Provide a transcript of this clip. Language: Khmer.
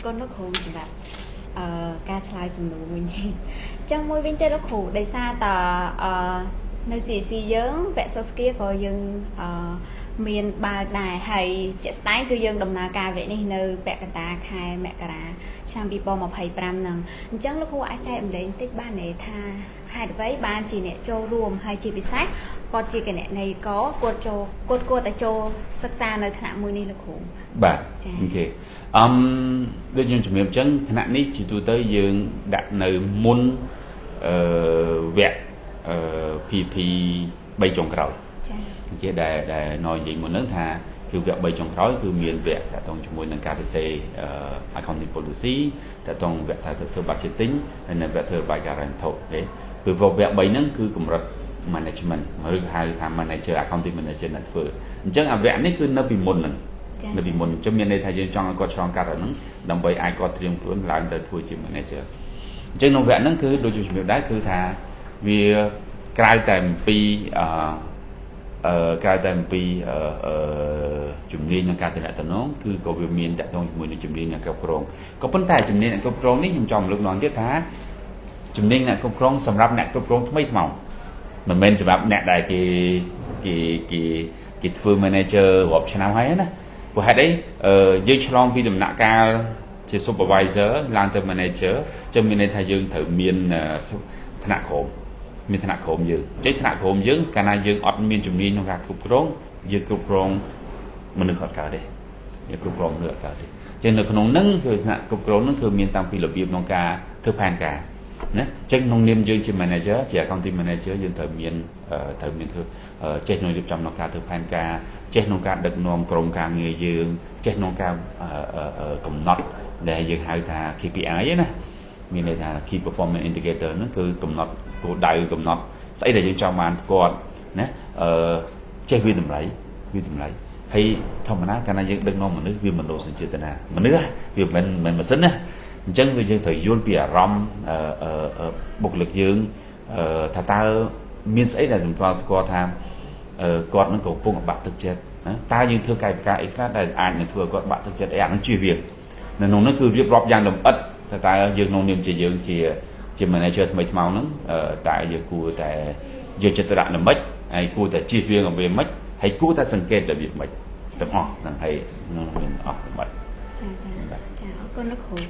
គុណលោកគ្រូសម្រាប់ការឆ្លើយសំណួរមួយនេះអញ្ចឹងមួយវិញទៀតលោកគ្រូដោយសារតនៅ CC យើងវគ្គ soft skill ក៏យើងមានបើកដែរហើយជាក់ស្ដែងគឺយើងដំណើរការវគ្គនេះនៅពាក់កណ្ដាលខែមករាឆ្នាំ2025ហ្នឹងអញ្ចឹងលោកគ្រូអាចចែករំលែកបន្តិចបានទេថាហេតុអ្វីបានជាអ្នកចូលរួមហើយជាពិសេសគាត់ជាគណនេយ្យករគាត់ចូលគាត់គួរតែចូលសិក្សានៅថ្នាក់មួយនេះលោកគ្រូ បាទ ចា៎ OK ដូចខ្ញុំជំរាបអញ្ចឹងថ្នាក់នេះជាទូទៅយើងដាក់នៅមុនវគ្គPP 3ចុងក្រោយ ចា៎ គេដែលដែលណយនិយាយមុនហ្នឹងថាគឺវគ្គ3ចុងក្រោយគឺមានវគ្គតាក់ទងជាមួយនឹងការសរសេរaccounting policy តាក់ទងវគ្គថាធ្វើ budgeting ហើយនិងវគ្គធ្វើរបាយការណ៍ហិរញ្ញវត្ថុ OK ពីព្រោះវគ្គ3ហ្នឹងគឺកម្រិត management ឬហៅថា manager accounting manager អ្នកធ្វើអញ្ចឹងអាវគ្គនេះគឺនៅពីមុនហ្នឹង ចា៎ នៅពីមុនអញ្ចឹងមានន័យថាយើងចង់ឲ្យគាត់ឆ្លងកាត់អាហ្នឹងដើម្បីអាចគាត់ត្រៀមខ្លួនឡើងទៅធ្វើជា manager អញ្ចឹងក្នុងវគ្គហ្នឹងគឺដូចជាជំរាបដែរគឺថាវាក្រៅតែអំពីក្រៅតែអំពីអឺអឺជំនាញក្នុងការទំនាក់ទំនងគឺក៏វាមានតាក់ទងជាមួយនឹងជំនាញអ្នកគ្រប់គ្រងក៏ប៉ុន្តែជំនាញអ្នកគ្រប់គ្រងនេះខ្ញុំចង់លើកឡើងទៀតថាជំនាញអ្នកគ្រប់គ្រងសម្រាប់អ្នកគ្រប់គ្រងថ្មីថ្មោងមិនមែនសម្រាប់អ្នកដែលគេគេគេគេធ្វើ manager រាប់ឆ្នាំហើយណាព្រោះហេតុអីយើងឆ្លងពីដំណាក់កាលជា supervisor ឡើងទៅ manager ចឹងមានន័យថាយើងត្រូវមានថ្នាក់ក្រោមមានថ្នាក់ក្រោមយើងអញ្ចឹងថ្នាក់ក្រោមយើងកាលណាយើងអត់មានជំនាញក្នុងការគ្រប់គ្រងយើងគ្រប់គ្រងមនុស្សអត់កើតទេយើងគ្រប់គ្រងមនុស្សអត់កើតទេអញ្ចឹងនៅក្នុងហ្នឹងគឺថ្នាក់គ្រប់គ្រងហ្នឹងគឺមានតាំងពីរបៀបក្នុងការធ្វើផែនការណាអញ្ចឹងក្នុងនាមយើងជា manager ជា accounting manager យើងត្រូវមានត្រូវមានធ្វើចេះក្នុងរៀបចំក្នុងការធ្វើផែនការចេះក្នុងការដឹកនាំក្រុមការងារយើងចេះក្នុងការកំណត់ដែលយើងហៅថា KPI ណាមានន័យថា Key Performance Indicator ហ្នឹងគឺកំណត់គោលដៅកំណត់ស្អីដែលយើងចង់បានគាត់ណាចេះវាតម្លៃវាតម្លៃហើយធម្មតាកាលណាយើងដឹកនាំមនុស្សវាមនោសញ្ចេតនាមនុស្សវាមិនមិនម៉ាស៊ីនណាអញ្ចឹងវាយើងត្រូវយល់ពីអារម្មណ៍បុគ្គលិកយើងថាតើមានស្អីដែលសម្គាល់ស្គាល់ថាគាត់នឹងកំពុងបាក់ទឹកចិត្តណាតើយើងធ្វើកាយវិការអីខ្លះដែលអាចនឹងធ្វើឲ្យគាត់បាក់ទឹកចិត្តអីអានឹងជៀសវាងនៅក្នុងនោះគឺរៀបរាប់យ៉ាងលម្អិតថាតើយើងក្នុងនាមជាយើងជាជា manager ថ្មីថ្មោងហ្នឹងតើយើងគួរតែយកចិត្តទុកដាក់ល្មិចហើយគួរតែជៀសវាងរបៀបម៉េចហើយគួរតែសង្កេតរបៀបម៉េចទាំងអស់ហ្នឹងហើយក្នុងមានអស់លម្អិត ចាចាចាអរគុណលោកគ្រូ។